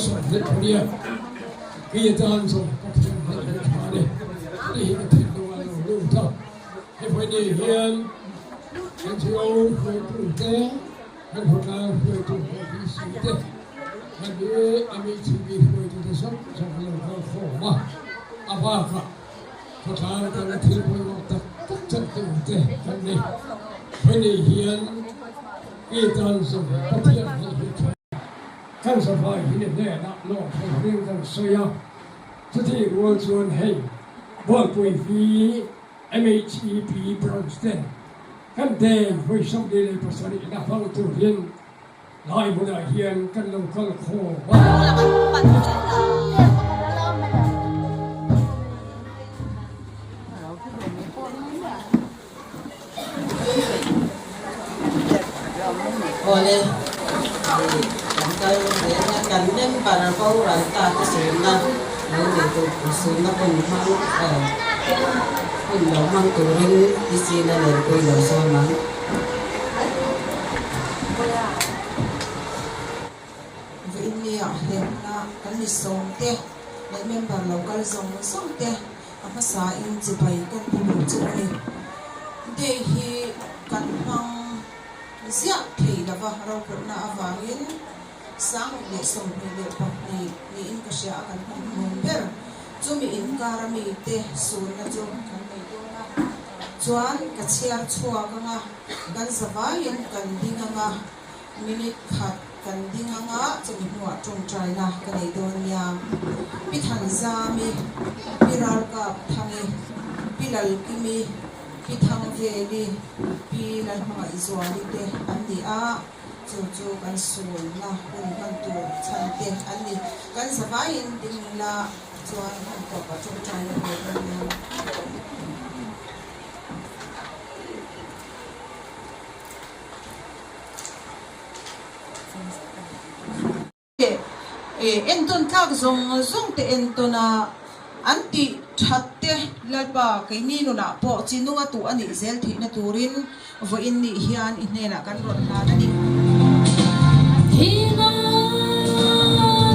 28 Kei atan zawng Pathian hnaih hi tha a ni. Tih hi ka thinlung a lo lut a. He vawiin hian NGO hruaitute, kan khawtlang hruaitu OBC te, kan MHCB hruaitute zawng zawng an lo kal khawm a. A bakah khawtlang atanga thil pawimawh tak tak chantute kan ni. Vawiin hian kei atan zawng Pathian hnaih hi tha a ni. Kan zavai hi hnenah lawmthu hring kan sawi a, chutih rual chuan hei Bualpui hi MHEP branch ten kan day vawi 27 na hmang turin lai hmunah hian kan lo kal khawm a. Awle, kan kal zel a, kan member boral ta te sunna lo nei tur sunna hun hmang hun lo hmang turin Piscina lenpui lo sawm ang. Vawiinnia he hmuna kan ni sawm te leh member lo kal zawng zawng te A hmasain chibai kan pu duh chu a ni. Day hi kan hmang ziah thei lova rokhawlhna avangin 2022 niin ka hria a kan hmang hmun ber. Chumi inkara mite sunna chu kan nei dawn a, chuan ka chhiar chhuak anga kan zavaiin kan ding anga minute khat Kan ding anga chumi hnuah tawngtaina ka nei dawn nia. Pi Thanzami, Pi Ralkap Thangi, Pi Lalkimi, Pi Thangveli, Pi Lalhmangaihzuali te an ni a, chu chu kan sulna hun hman tur chhan te an ni. Kan zavaiin ding ila chuan hun tawpah tawngtaina nei dawn nia. Entawn tlak zawng zawng te entawn a, an tih that te Lalpa keini nunah pawh chi nunga tuh a nih zel theihna turin vawiin nih hian i hnenah kan rawn hlan a ni. Thihna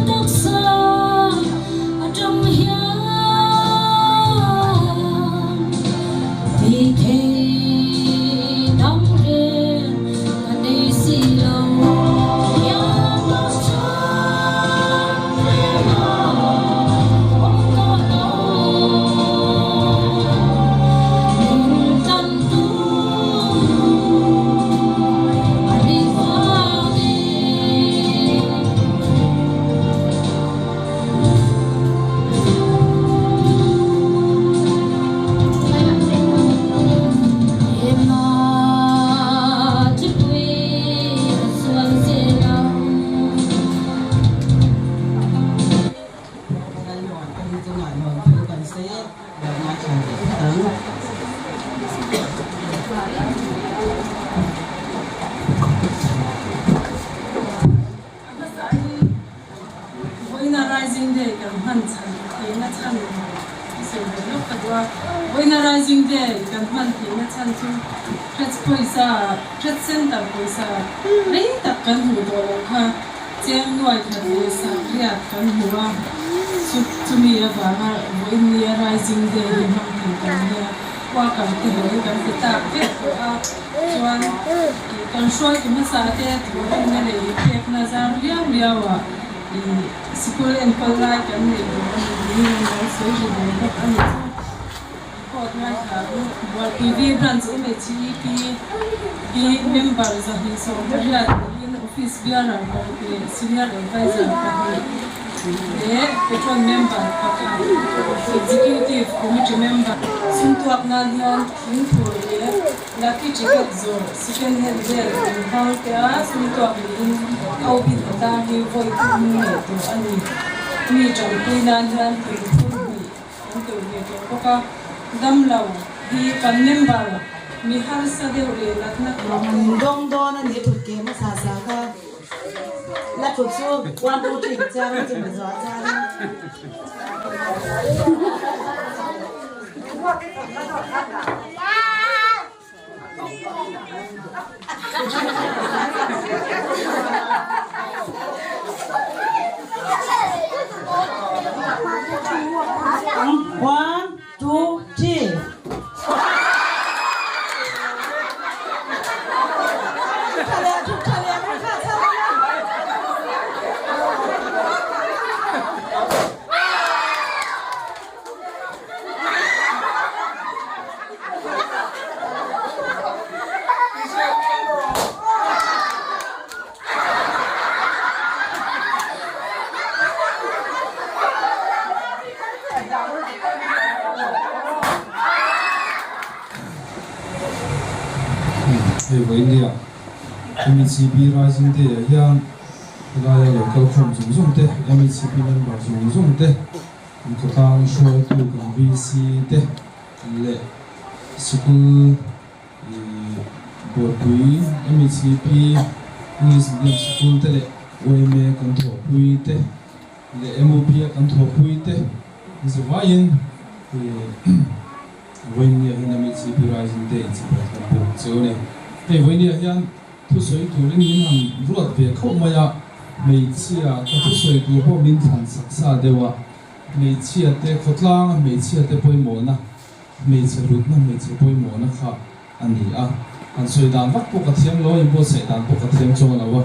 taksa atang hian tih theih dang reng Ka nei si lo Piano chuan reng a awm tawh lo Min tan tu a ri vangin. Vawiina Rising Day kan hman chhan theihna chhan i sawi ve lawk ta duh a. Vawiina Rising Day kan hman theihna chhan chu Threats pawisa, Threats Centre pawisa rei tak kan hmuh tawh loh kha cheng nuai khat leh sak riat kan hmu a, chu chumi avanga vawiin nia Rising Day hi hmang thei kan nia. Worker te hlawh hi kan pe tak vek tawh a, chuan kan hruaitu hmasa te thawhrimna leh inpekna zar liau liau ah ih sikul enkawl lai kan neih duh a ni niin an lo sawi ri ve bawk a ni chu. Report ngaithla chu Bualpui V Branch MHEP hi member 280 niin Office Bearer paruk leh Senior Adviser pahnih leh Patron member pakhat, Executive Committee member. Sumtuak nan hian thingphur leh lucky ticket zawrh second hand vel an hmang te a, sumtuak niin OB hnatlang hi vawi thum ngei tawh a ni. Mi tanpui nan hian thingphur hnih an keuh ve tawh bawk a, damlo hi kan member mi harsa deuh leh natna tuah te. Dawng dawn a ni thut ke hmasa sa kha la thut chu one two three ka chiang a chumi zawh chuan. Hei vawinia MECP Rising Day ah hian helaia lo kal khawm zawng zawng te, MECP member zawng zawng te, kan khawtlang hruaitu kan VC te leh sikul ih buaipui MECP English Medium Sikul te leh YMA kan thawhpui te leh MOP a kan thawhpui te zavaiin ih Vawinia hian MECP Rising Day chibai kan buk cheu a ni. Hei Vawinia hian thusawi turin min han ruat ve khauh mai a, hmeichhia ka thusawi tur pawh min thlan sak sa deuh a, hmeichhia te khawtlanga hmeichhia te pawimawhna, hmeichhe hlutna hmeichhe pawimawhna kha a ni a. Han sawi dan vak pawh ka thiam lo a, inbuatsaih dan pawh ka thiam chuang lo a,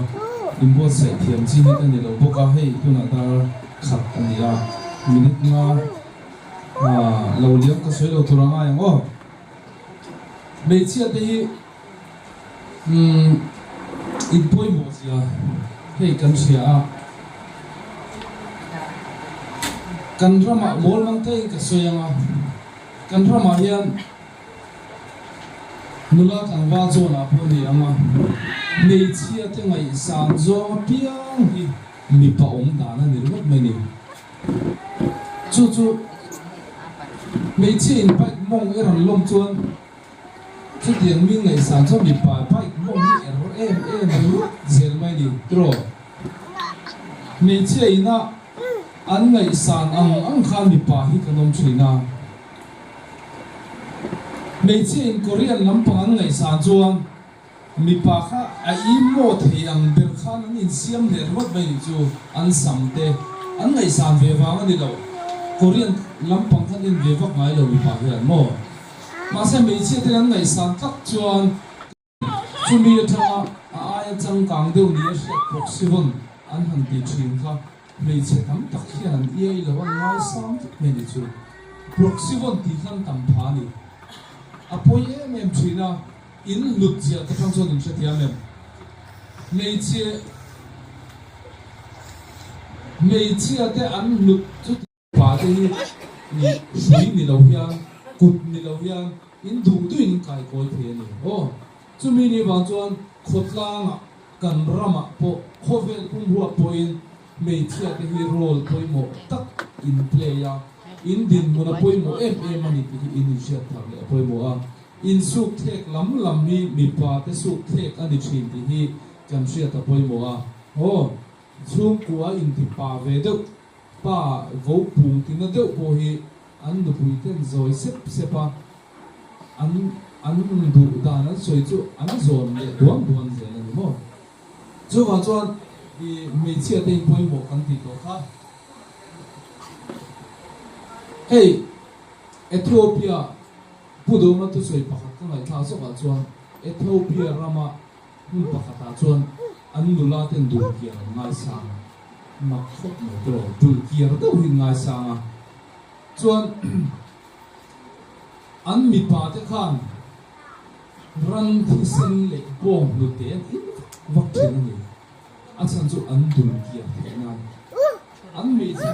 inbuatsaih thiam chi hi ka ni lo bawk a, hei tunah dar khat a ni a, minute nga Aaa lo liam ka sawi lo tur a ngai ang aw. Hmeichhia te hi umm in pawimawh zia hei kan hria a, kan ramah mawl mang te in ka sawi ang a, kan ramah hian nula tlangval zawn ah pawh ni ang a, hmeichhia te ngaihsan zawng apiang hi mipa awm dan a ni ringawt mai ni. Chu chu hmeichhia in bike mawng er an lawm chuan chutiang mi ngaihsan chuan mipa bike mawng hi er em em ringawt zel mai ni tiraw? Hmeichhia ina an ngaihsan ang ang khan mipa hi kan awm thin a. Hmeichhia in Korean lampang an ngaihsan chuan Mipa kha a emaw thei ang ber khan an insiam leh ringawt mai nih chu an sam te an ngaihsan ve vang a ni lo. Korean lampang khan en ve vak ngai lo mipa hian maw? Mahse hmeichhia ten an ngaihsan tak chuan chumi atanga a aia changkang deuh ni a hriat bawk si vawn an han ti thin kha hmeichhe tam tak hian an iai lo an ngaisang vek mai nih chu. Proxy vawn tih khan tam pha a ni. A pawi em em thin a. In hlut ziah te hrang chuan in hrethiam em? Hmeichhia Hmeichhia te an hlut chu pa te hi i hrui ni lo hian kut ni lo hian in duh duh in kai kawi thei a ni aw. Chumi ni vang chuan khawtlangah kan ramah pawh khawvel pumruak pawhin hmeichhia te hi role pawimawh tak in play a, in dinhmun a pawimawh em em a ni tih hi in inhriat thar leh a pawimawh a. Insuk thlek lam lam hi mipa te suk thlek a ni thin tih hi kan hriat a pawimawh a. Aw, chhungkua inti pa ve deuh, pa vo pung tina deuh pawh hi an nupui ten zawi sep sep a, an an duh dan an sawi chu an zawn leh duan duan zel a ni maw? Chuvang chuan i hmeichhia te in pawimawh kan tih tawh kha. Hei Ethiopia. Pu Dawma thusawi pakhat ka ngaihthlak zawkah chuan Ethiopia rama hmun pakhatah chuan an nula ten dulkiar an ngaisang a, mak khawp mai tawh, dulkiar deuh hi an ngaisang a, chuan an mipa te khan ran thisen leh bawng hnute an in vak vak thin a ni, a chhan chu an dulkiar theih nan. An hmeichhe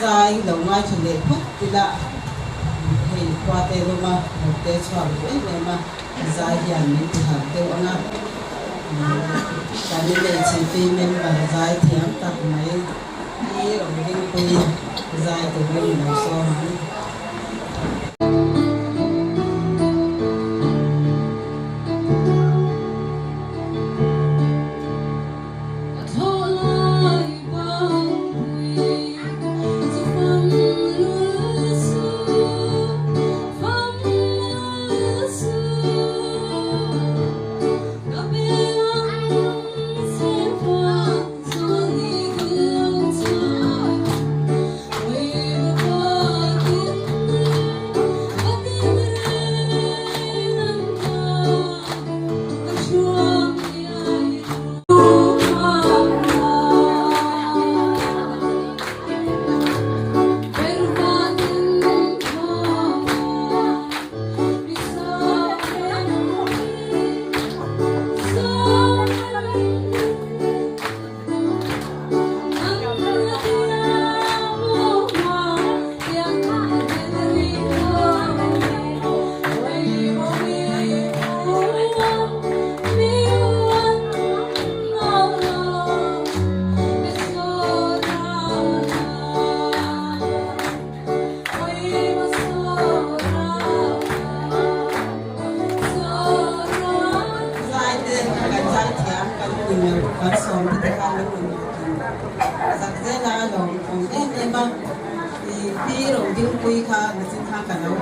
Zai lo ngaithla leh phawt ila hei khua te luma lo te chhuak duh em em a, zai hian min ti harh deuh ang a, kan inneihchhipui member zai thiam tak mai hi rawn ringpui zai turin lo sawm ang. Dingpuii kha nachin kha ka lo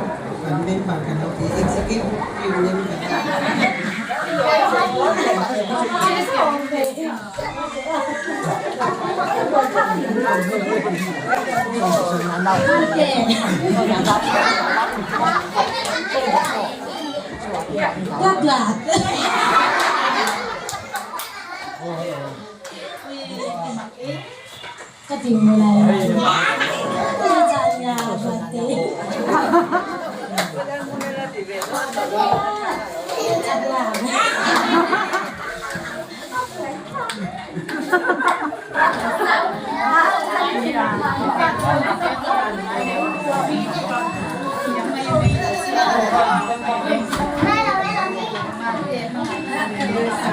kan member ka lo ti executive member. Ka ting mu lai lo. Caan ya ruat te.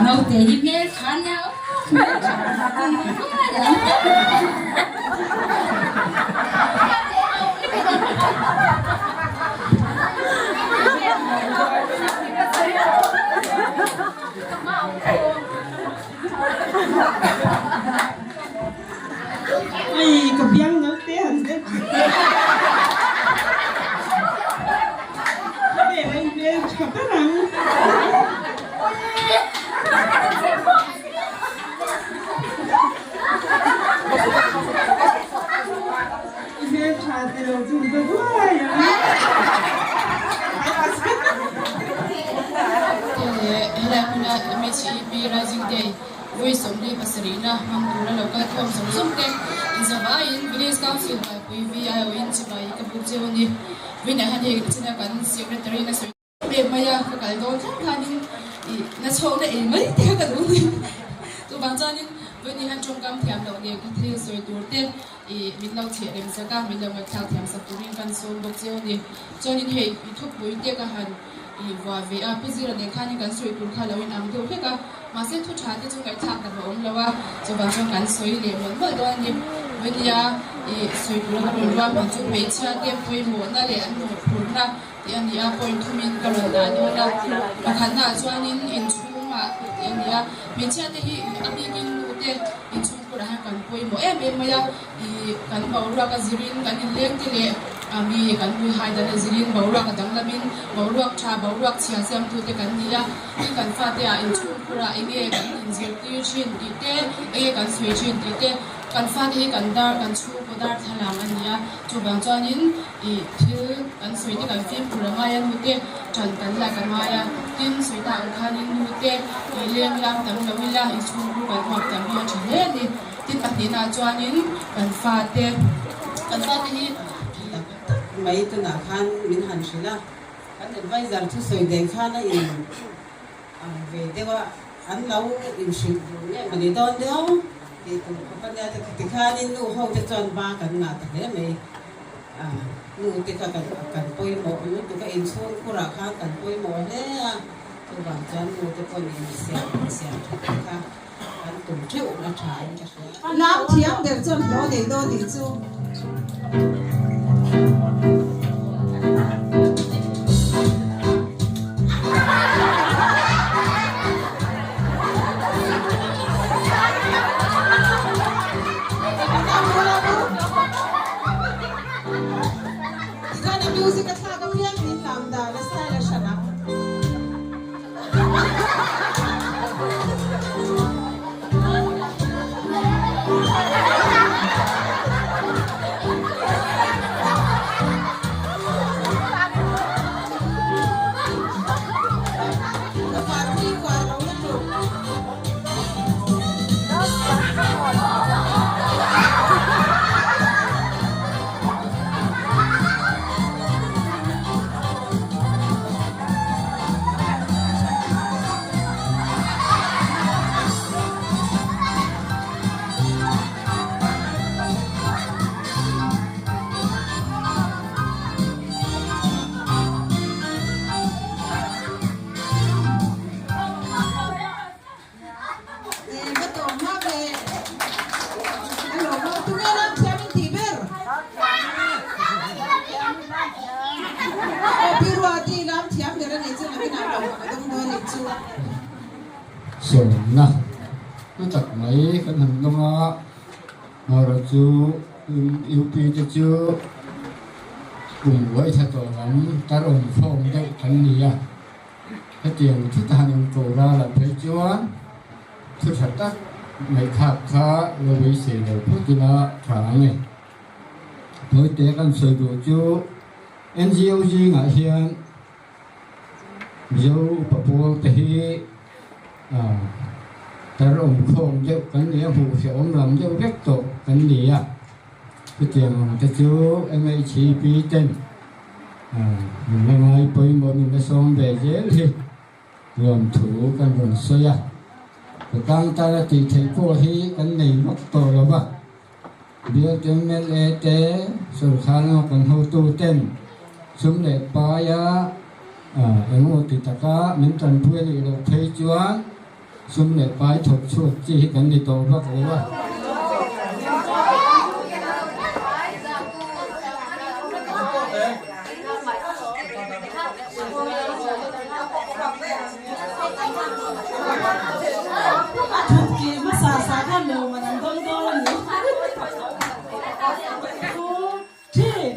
Naute hi hmel tha nia aw. Ui, ka biang no te han te. Tha ber ang. I hmel tha ti lo chu ka duai ang. Helai hmuna MHEP Rising Day vawi 27-na hmang tura lo kal khawm zawng zawng te inzavaiin Village Council Baipui VIO in chibai ka buk cheu a ni. Vawiinah hian hei china kan Secretary na sawi em mai a, ka kal dawn thleng khanin ih na chhawkna ei mai te ka duh ni. Chuvang chuanin vawiin hian tawngkam thiam loh nen ka thil sawi tur te ih min lo chheh rem sak a, min lo ngaihthlak thiam sak turin kan sawm bawk cheu a ni. Chuanin hei i thupui te ka han ih vuah ve a, Pu Zira nen khanin kan sawi tur kha lo inang deuh hlek a, mahse thu tha te chu ngaihthlak tak a awm lo a, chuvang chuan kan sawi leh mawlh mawlh dawn a ni. Vawinia ih sawi tura ka rawn ruahman chu hmeichhia te pawimawhna leh an mawhphurhna tih a ni a, point thumin ka rawn dah dawn a. Pakhatnaah chuanin inchhungah tih a ni a, hmeichhia te hi a bikin nu te inchhungkhurah hian kan pawimawh em em mai a, ih kan boruak a zirin kan inleng te leh mi kan ui hai dan a zirin boruak a danglamin boruak tha boruak chhia siamtute kan ni a, tin kan fate ah inchhungkhurah eng nge kan inzirtir thin tih te, eng nge kan sawi thin tih te, kan fate hi kan dar kan chhungkaw dar thlalang a ni a, chuvang chuanin ih thil kan sawi te kan fimkhur a ngai a nu te tan kan lak a ngai a, tin sawi tak ang khanin nu te ih leng lam tam lo ila inchhungkhur kan huap tam hi a tha hle a ni. Tin pahnihna chuanin kan fate kan fate hi tak tak mai tunah khan min han hrilh a, kan advisor thusawi den khan a in ang ve deuh a, an lo inhrilh duh nge mawni dawn deuh tih tur khawp a nia tikhanin nu ho te chuan ba kan ngah ta hle mai a, nu te kha kan kan pawimawh lutuk a inchhungkhurah khan kan pawimawh hle a, chuvang chuan nu te pawhin insiam insiam that te kha. Kan tum theuh a tha in ka hria. Lam thiam ber chuan hlawh nei dawn tih chu. Tikhan a music a thlak apiang in lam dan a style a hran ang. Va tawm hma ve. Hello, tunge lam thiam in tih ber? Aw Pi Ruati lam thiam ber a nih chu nakinah lo ka dawng dawn nih chu. Sawmna hlu tak mai kan han lawng a, hmawra chu UP te chu. Kum uai tha tawh lam tar awm khawm deuh kan ni a, hetiang thu ta han inko ral ah phei chuan thu tha tak ngaihthlak kha lo beisei lo phawt ila tha ang e. Tawite kan sawi duh chu NGO zingah hian Mizo upa pawl te hi tar awm khawm deuh kan ni a, hmuh hrehawm lam deuh vek tawh kan ni a. Chutiang ang te chu MHEP ten min la ngai pawimawh min la sawm ve zel hi lawmthu kan rawn sawi a. Ka tang tana tih theih pawh hi kan nei vak tawh lo va, Biak mla te sorkar lama kan hotu ten sum leh paia engemaw ti taka min tanpui a nih loh phei chuan Sum leh pai thawk chhuak chi hi kan ni tawh vak lo a. A thut ki hmasa sa khan lo man an dawng dawn a ni. Two, three.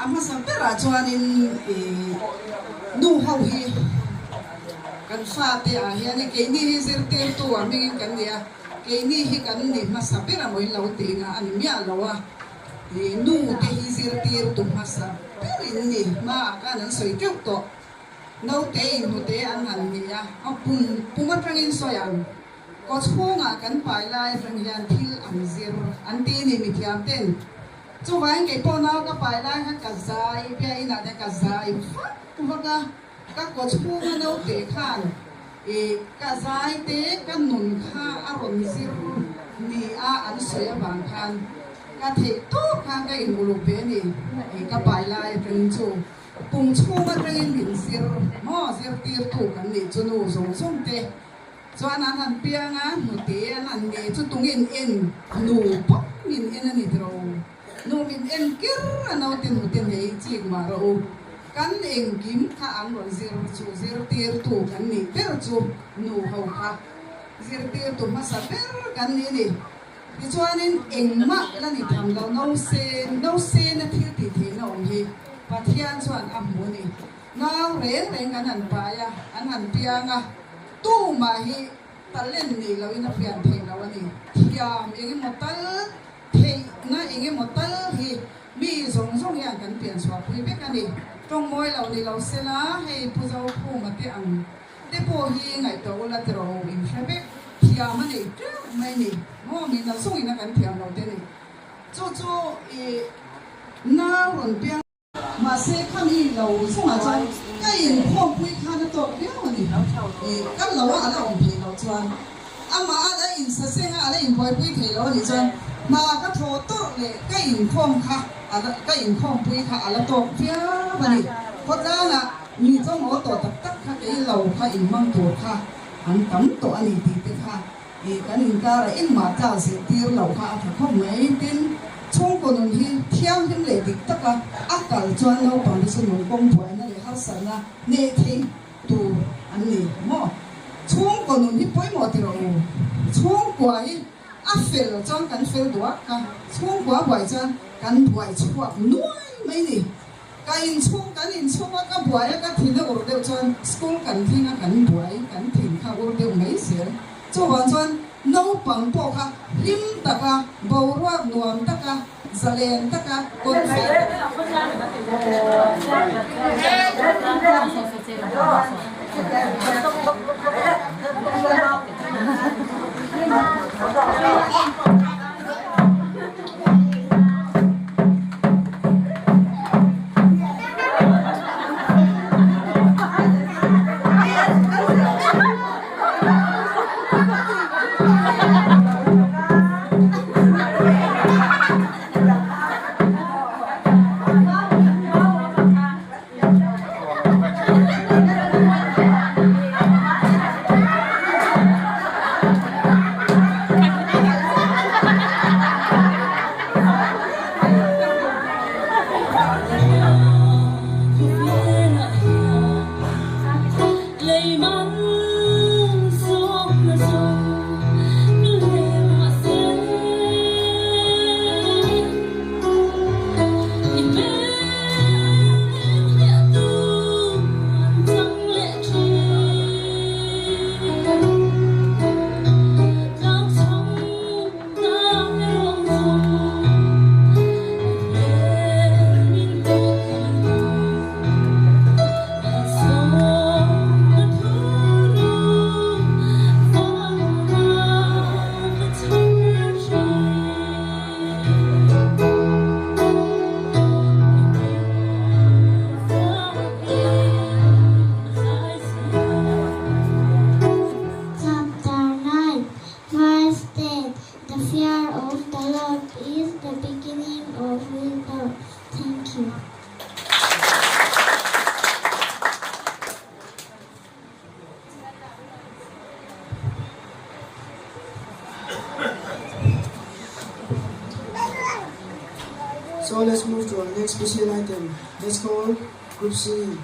A hmasa berah chuanin ih nu ho hi kan fate ah hian keini hi zirtirtu ah hmingin kan ni a, keini hi kan ni hmasa ber a maw in lo tih nga a ni miah lo a, ih nu te hi zirtirtu hmasa ber in ni hmaah khan an sawi teuh tawh. Naute in hnute an han ni a, a pum pum atangin sawi ang. Kaw chhungah kan pai lai atang hian thil an zir an ti ni mithiam ten. Chuvangin kei pawh nau ka pai lai khan ka zai bia inah te ka zai vak vak a, ka kaw chhunga naute khan i ka zai te ka nun kha a rawn zir ni a an sawi avang khan ka theih tawk khan ka in uluk ve a ni i ka pai lai atangin chu. Kum chhung atangin min zir maw zirtirtu kan nih chu nu zawng zawng te chuan an han piang a, hnute an han nei chu tungin en nu pawh min en a ni tiro, nu min en kir a naute hnute nei chik mah rawh u, kan engkim kha an rawn zir chu zirtirtu kan nih ber chu nu ho kha zirtirtu hmasa ber kan ni a ni. Tichuanin engmah la ni tham lo, nose, nosena thil tih theihna awm hi Pathian chuan a hmu a ni. Nau reng reng an han pai a, an han piang a, tumah hi talent nei loin a pian theih lo a ni. Thiam engemaw tal, theihna engemaw tal hi mi zawng zawng hian kan pian chhuahpui vek a ni. Tawng mawi lo ni lo sela, hei Pu Zokhuma te ang Te pawh hi ngaihtuah ula ti rawh u, in hre vek thiam a nei teuh mai ni maw mi na zawng ina kan thiam lo te ni chu chu i nau rawn piang. Mahse khami lo zungah chuan ka inkhawmpui khan a tawk viau a ni i ka lo a ala awm thei loh chuan amah a la insaseng a ala inbuaipui thei lo a nih chuan hna ka thaw tawrh leh ka inkhawm kha ala ka inkhawmpui kha ala tawk viau a ni khawtlangah. Mi chawnghaw tawh tak tak kha kei lo kha inhmang tur kha an tam tawh a ni tih te kha ih kan inkarah engmah tlak zirtir lo kha a tha khawp mai. Tin, chhungkaw nun hi thianghlim leh dik taka a kal chuan naupang te chu nun kawng buaina leh harsatna hneh thei tur an ni maw? Chhungkaw nun hi pawimawh ti rawh u. Chhungkua hi a fel chuan kan fel duak a, chhungkua buai chuan kan buai chhuak nuai mai ni. Ka inchhung kan inchhung a ka buai a ka thin a ur deuh chuan school kan thleng a kan buai kan thin kha ur deuh mai zel. Chuvang chuan naupang pawh kha hlim taka boruak nuam taka zalen taka confident Thank you. So let's move to our next special item. Let's call group singing.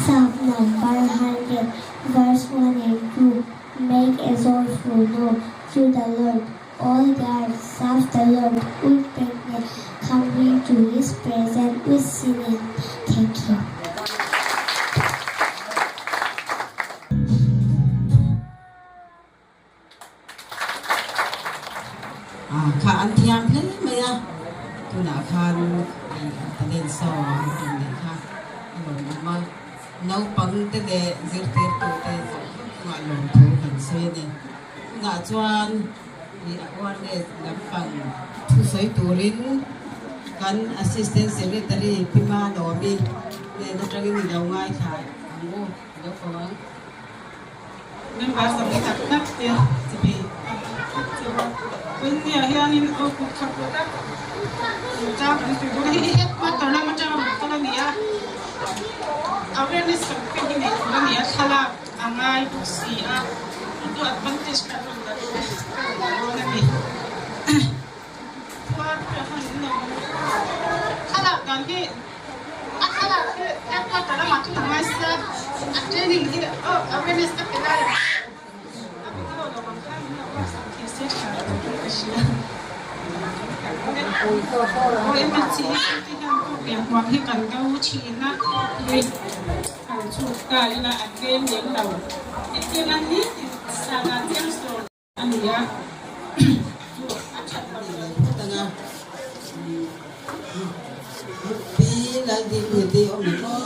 Psalm number 100 verse 1 and 2 Make a joyful note to the Lord, all the earth, serve the Lord with gladness, come into his presence with singing. Thank you. Kha an thiam hle mai a, tunah khan talent show an tum leh kha a lawmawm a, naupang te leh zirtirtute zawng zawng chungah lawmthu kan sawi a ni. Tunah chuan ih awareness lampang thusawi turin kan Assistant Secretary Pi Malawmi hnen atangin i lo ngaithla ang u, i lo ko ang. Member zawng tak tak te chi bik a hmu theuh a. Tunniah hianin aw kut khat lo tak chungchang kan sawi dawn a, hei hi headquarter lam atanga rawn kal a ni a, awareness campaign hi neih tur a ni a, thlalak a ngai bawk si a, chu chu advantage kan rawn la dawn ka rawn la dawn a ni. Chuan thlalak dan hi a thlalak hi headquarter lamah chuan a ngai sia, a training hi awareness a pe lai a a pe lo lo ang khan min lo ruatsak thei se tha ka tih ka hria. OMC te hian pawh pianpuan hi kan do thin a. Han chhuk ta ila a tlem lem lo. Engtin a ni tih sana chiang sawn. A ni a, chu a that lo lo phawt ang a, Pi Laldingngheti awm em aw?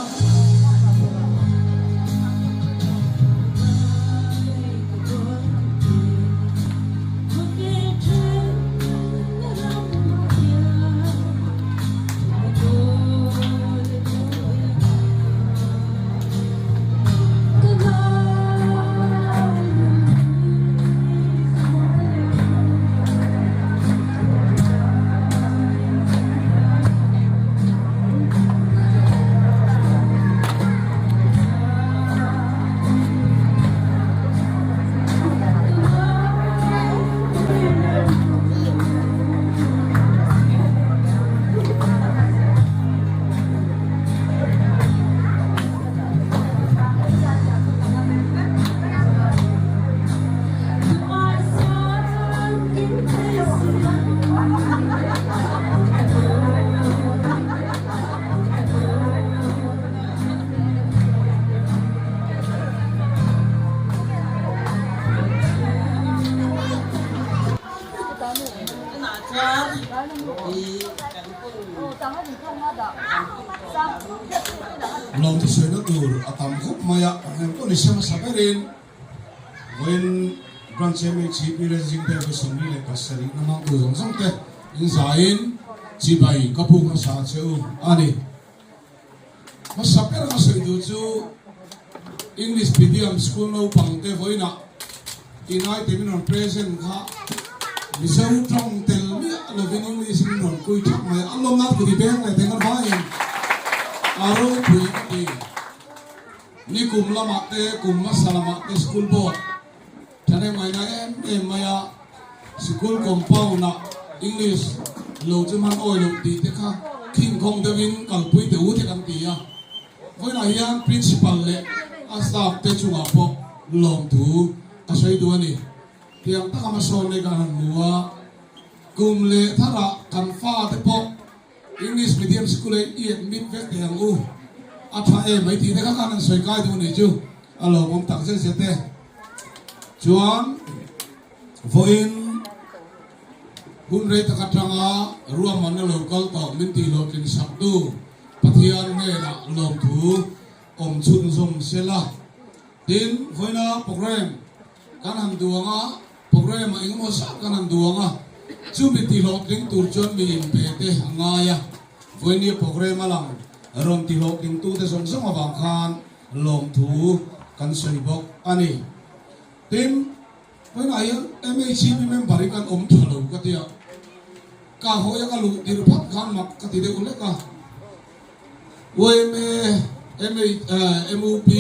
Tunah chuan i kan hun Lawmthu sawina tur a tam khawp mai a, eng pawh ni se hmasa berin vawiin Branch MHCP Racing te vawi 27 na hmangtu zawng zawng te in zaiin chibai ka buk hmasa che u a ni. Hmasa ber ka sawi duh chu English medium school naupang te vawiinah United min rawn present kha Mizo tawng tel miah lovin English in rawn kui thak mai a, a lawmna ku ti beng leh teng avangin a ropui ka ti. Nikum lamah te kum hmasa lamah te school board thahnem ngaihna em em mai a, sikul compound ah English lo chu hman awi loh tih te kha khinkhawng deuhin kalpui teh u te kan ti a. Vawiinah hian Principal leh a staff te chungah pawh lawmthu a sawi duh a ni. Tiang taka hmasawn nei kan han hmu a, kum leh tharah kan fate pawh English medium school ah i admit vek thei ang u, a tha em mai tih te kha khan an sawi kai duh nih chu a lawmawm tak zet zet e. Chuan vawiin hun rei tak atanga ruahmanna lo kal tawh min tih hlawhtlin sak tu Pathian hnenah lawmthu awm chhunzawm se la. Tin, vawiina program kan han duang a, program ah engemaw zat kan han duang a, chumi tihlawhtling tur chuan mi inpe te a ngai a, vawiini program a lang rawn tihlawhtling tute zawng zawng avang khan lawmthu kan sawi bawk a ni. Tin, vawiinah hian MHCP member hi kan awm tha lo ka ti a, ka hawi a ka luh tirh phawt khan mak ka ti deuh hlek a, yma, MUP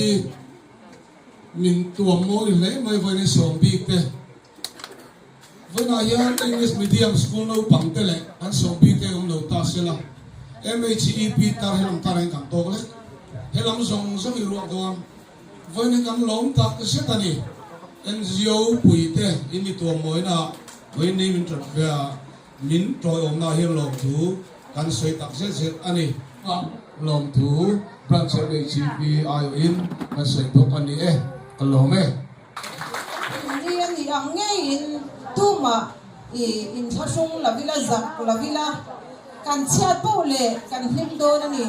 min tuam mawi hle mai vawiin sawm bik te. Vawiinah hian English medium school naupang te leh kan sawm bik te awm lo ta se la, MHEP tar helam tar hian kan tawk lek. Helam zawng zawng i ruak dawn. Vawiin kan lawm tak zet a ni. NGO puite in ni tuam mawina vawiin ni min ṭat ve a, min ṭawiawmna hian lawmthu kan sawi tak zet zet a ni. Lawmthu Branch MHCP aiawhin kan sawi bawk a ni e, ka lawm e. Ni a nih ang ngeiin tumah i inthlahrung lo ila, zak lo ila, kan chhiat poh leh kan hlim dawn a ni.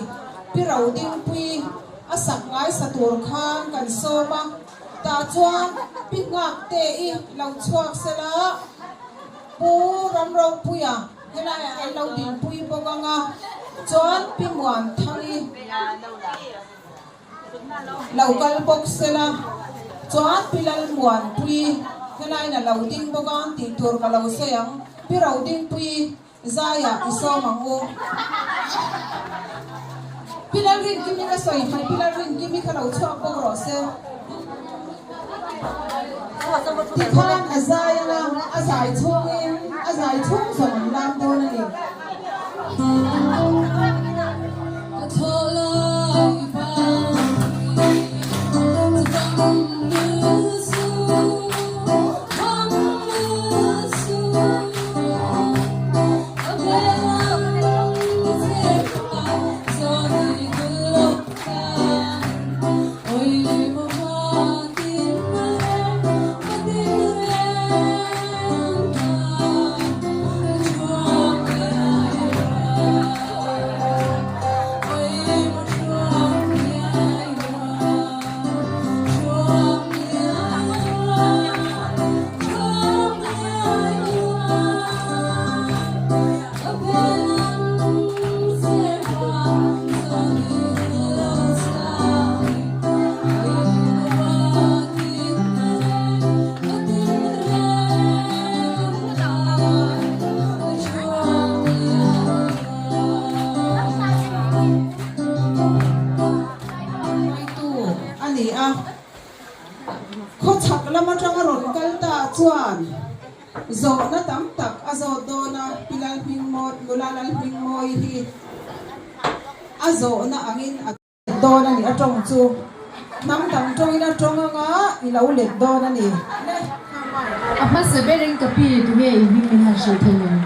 Pi Rodingpui a sak ngaisa tur khan kan sawm a, tah chuan Pi Nghakte i lo chhuak sela, Pu Ramropuia helaiah an lo dinpui bawk ang a, chuan Pi Muanthangi Lo kal bawk sela chuan Pi Lalmuanpui helaiin a lo ding bawk a tih tur ka lo sawi ang. Pi Rodingpui zaiah i sawm ang u. Pi Lalrinkimi ka sawi hmai Pi Lalrinkimi kha lo chhuak bawk rawh se. Tikhan a zai anga a zai chhungin a zai chhung zawng an lam dawn a ni. Hruaitu a ni a, khawchhak lam atanga rawn kal ta chuan zawhna tam tak a zawt dawn a, Pi Lalhmingmawi, Nula Lalhmingmawi hi a zawhna angin a. Dawn a ni, a tawng chu hnam dang tawngin a tawng anga i lo let dawn a ni. A hmasa berin ka pi tunge i hming min han hrilh thei em?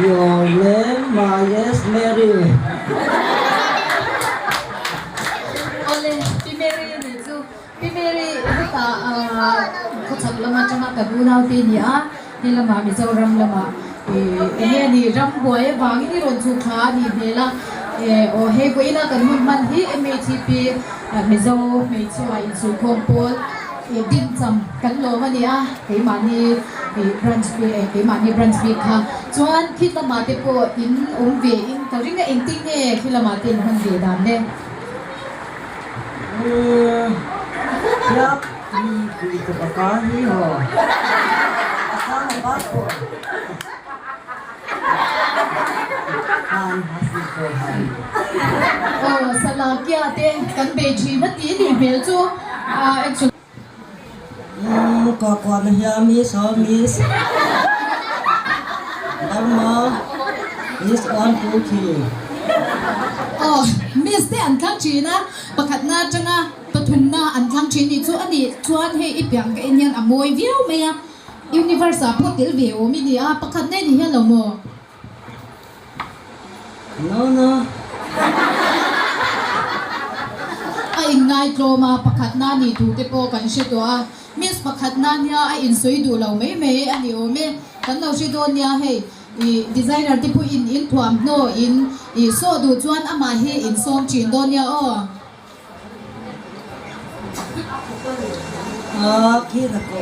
Your name my is Mary. Awle, Pi Mary a nih chu. Pi Mary hetah khawchhak lam atanga kan unaute a ni a, he lamah Mizoram lamah eng nge ni rambuai avangin i rawn chhuk thla a nih hmel a, aw hei vawiina kan hun hman hi MHP Mizo hmeichhia insuihkhawm pawl dincham kan lawm a ni a, keimahni branch keimahni branch bik kha chuan khi lamah te pawh in awm ve in ka ring a engtin nge khi lamah te in hman ve dan le? Aw Salakia te kan bei thin a tih nih hmel chu actually. Aw miss te an thlang thin a, pakhatna atanga pathumna an thlang thin nih chu a nih chuan hei i piang ka en hian a mawi viau mai a, universe ah pawh tel ve awm i ni a, pakhatna i ni hian lo maw? No no. A inngai tlawm a, pakhatna ni tur te pawh kan hre tawh a, Miss pakhatna nia a insawi duh lo mai mai a ni awm e, kan lo hre dawn nia hei i designer te pawh in in thuamhnaw in i saw duh chuan amah hi in sawm thin dawn nia aw. A khi na ko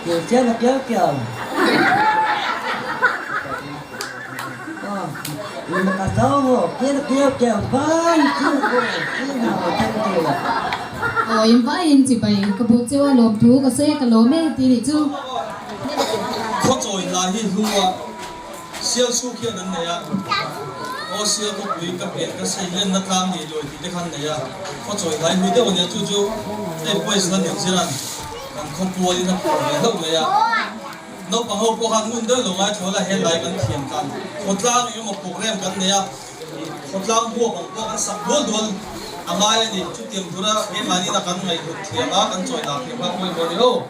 keu chiang na keu keu na ka so ho khi na keu keu ban khi na ko khi na ho thank you. Aw in vai in chibai ka buk cheu a lawm thu ka sawi a ka lawm e ti nih chu. Khawchawi lai hi hlu a. Sial chhuk hian an nei a, aw sial khawpui ka pian ka sei lenna tlang ngei lawi tih te kha an nei a, khaw chawi hlai hlui deuh a nia, chu chu hei Boys la nih zir an kan khaw pualin a phuah ve hlauh mai a, naupang ho pawh khan ngun deuh lo ngai thawl a, helai kan thiam tlan khaw tlang eng emaw program kan nei a, ih. Khawtlang huap ang pawh kan sak dual dual a ngai a ni. Chutiang tura keimahni na kan ngaihhlut thiam a, kan chawi dah thiam kha pawimawh a ni ho.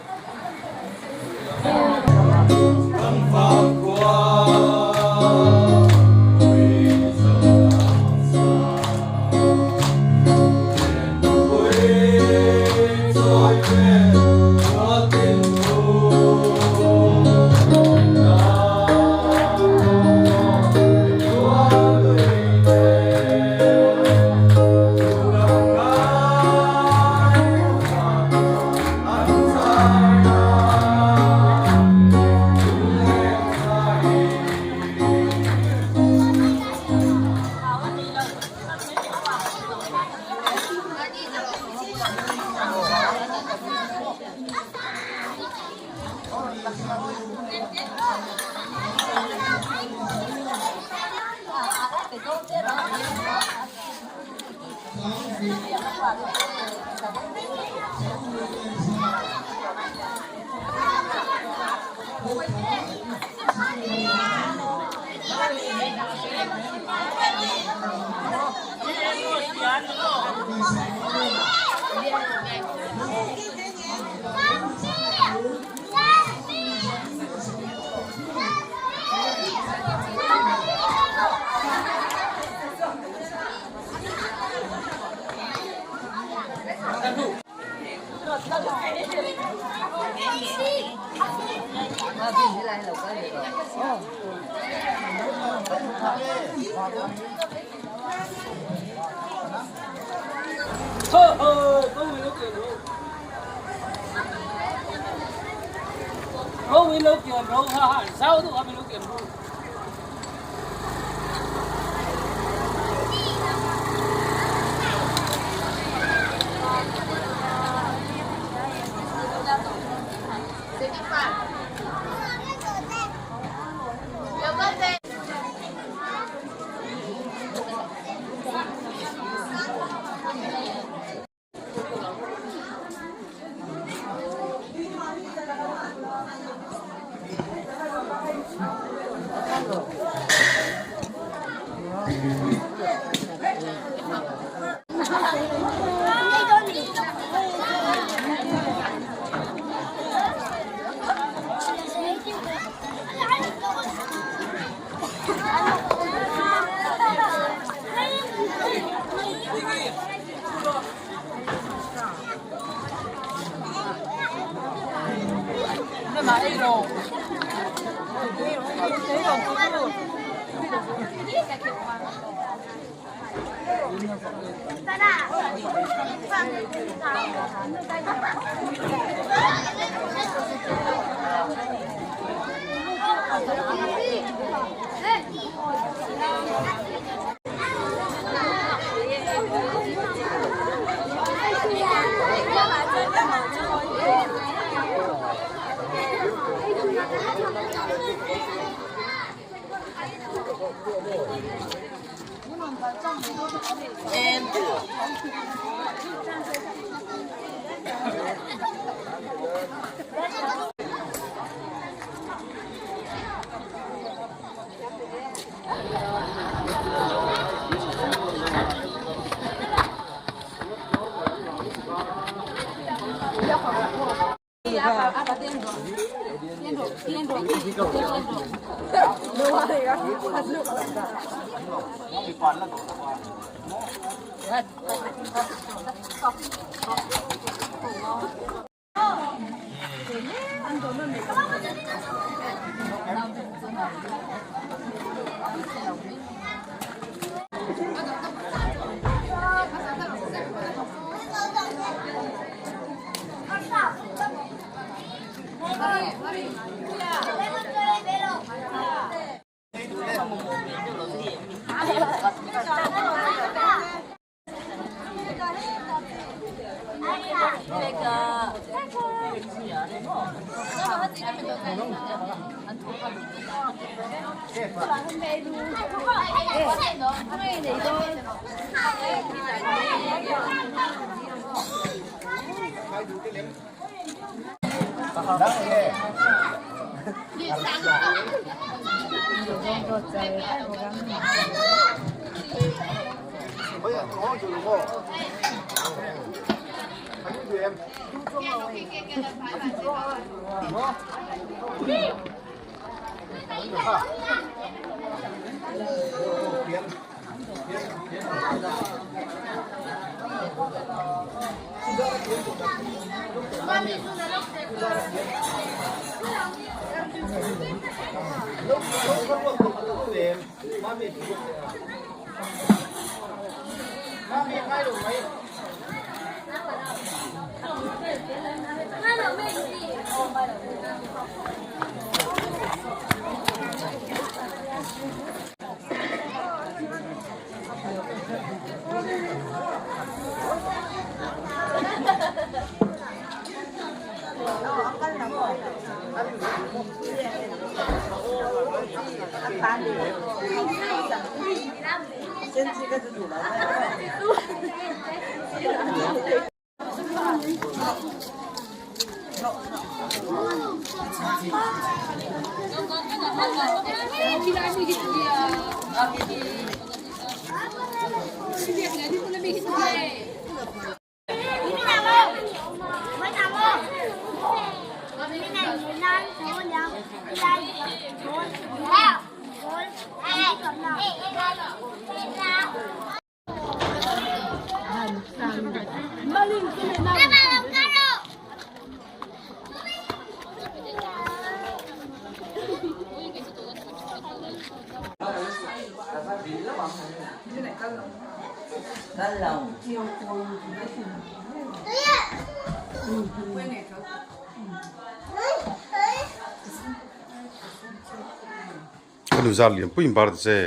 Ka nu zar lian puiin bar ta che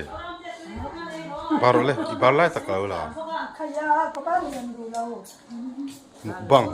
bar rawh le i bar lai tak lo la mukbang.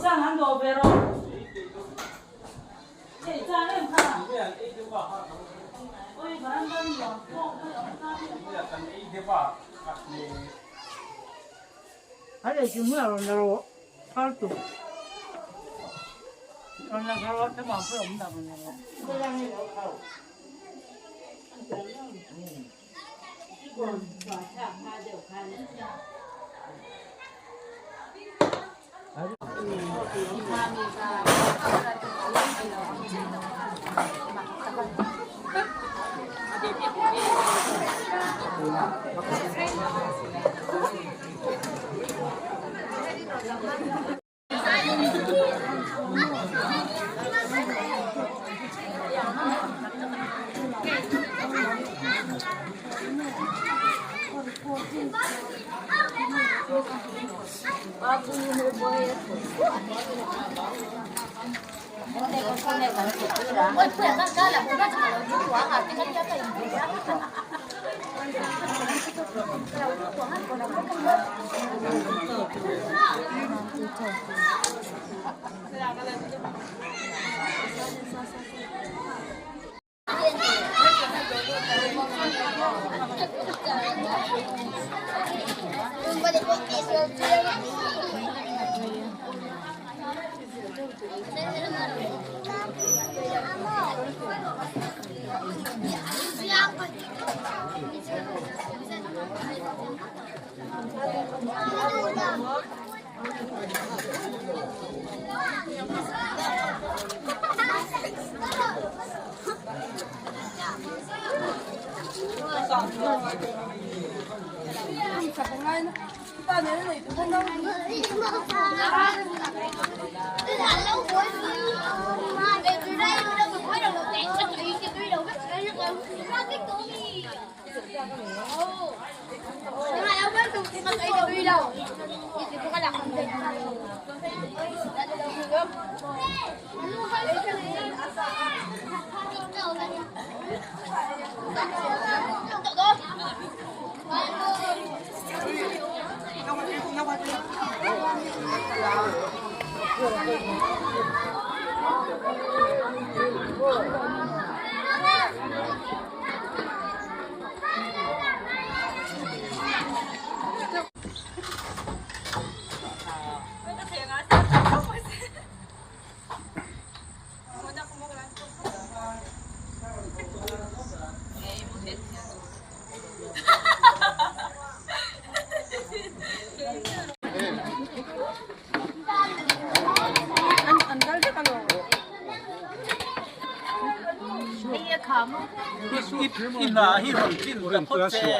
I hna hi rawn chin ka phawt che.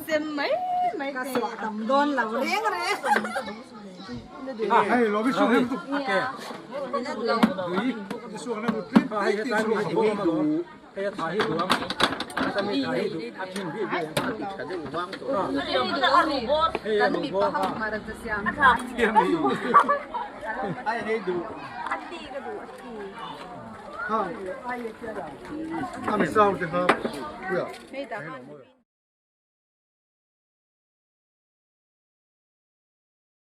Sem mai mai te. Ka suah tam dawn lo reng reng. Hei lo bi suak hem tu ke. Dui suak na ru tlem hei tlai mi hei a tha hi duang a mi tha hi du a thin bi bi a ti tha deuh wang to hei a ru bor ha thiam hi ai hei du ha a mi sau te ha puya.